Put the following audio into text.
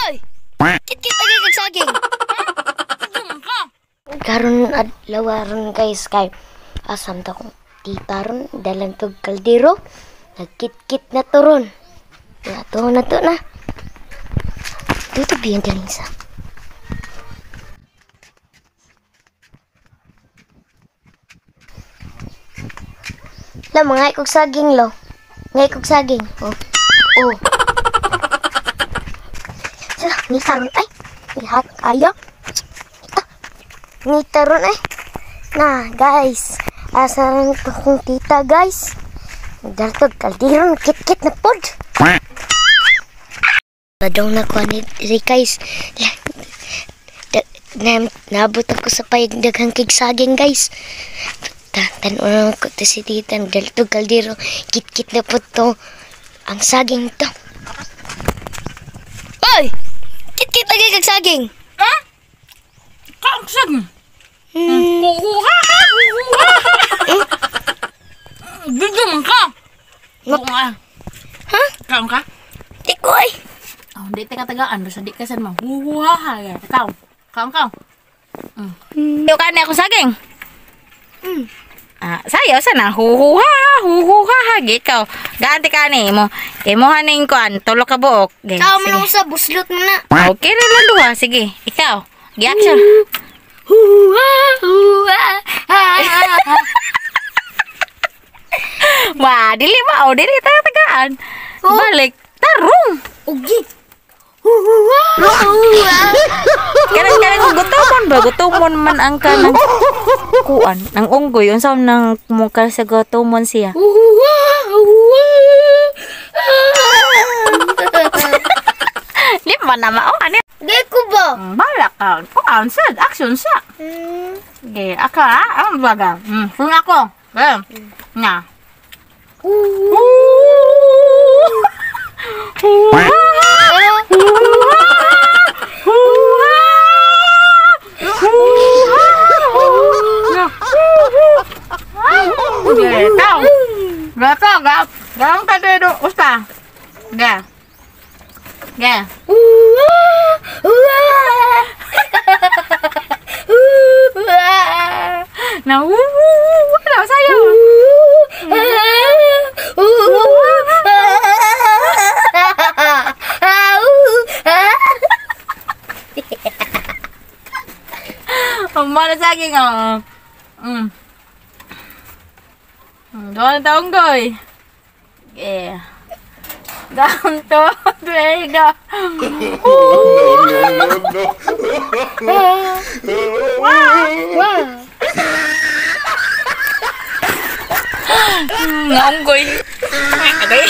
Oy! Kit-kit lagi kag saging. Karon adlaw ron guys kay asam ta kong tita ron dalan tog kaldero. Nagkit-kit na to ron. Ato na to na. Dito biyan din sa. La mga ikog saging lo. Ngay kog saging. Oh. Oh. Sa ni taron ay. Ihat kayo. Ni taron ay. Na guys. Asa ron to kong tita guys. Dartog kaldiron kit-kit na pod. Badong na ko ni guys. Naabot ako sa payag daghang kig saging guys. Tan-unan ko to si tita, nagdaltog kaldero, kit-kit na po to ang saging to. Oy! Kit-kit lagi kag saging! Ha? Kang saging? Dito man ka! Ha? Kaon ka? Di ko ay! Oh, di ka tagaan, basta di ka san mo. Huhuhaha. Ikaw! Kaon ka! Ikaw ka na ako saging! Ah, sayo sana huhuha huhuha ikaw. Gaanti ka ni mo. Imo haning kuan, tulo ka buok. Ikaw man sa buslot mo na. Okay ra lang duha, sige. Ikaw. Gi-action. Huha huha. Wa, dili ba o dili ta tagaan. Balik tarong. Ugi. Huha huha. Kanang gutomon ba? Gutomon man ang kanang kuan, ang unggoy unsa nang mukha sa gutomon siya. Di ba na mao ani? Di ko ba? Bala ka. Kuan sad action sa. Ge, aka ang baga. Kung ako. Ge. Nga. Gang ka do usta. Ga. Ga. Na wala sayo. Ang saging oh. Doon taong goy. Yeah. Down to three, go. No, no, no. Wow. Naunggoy. Okay.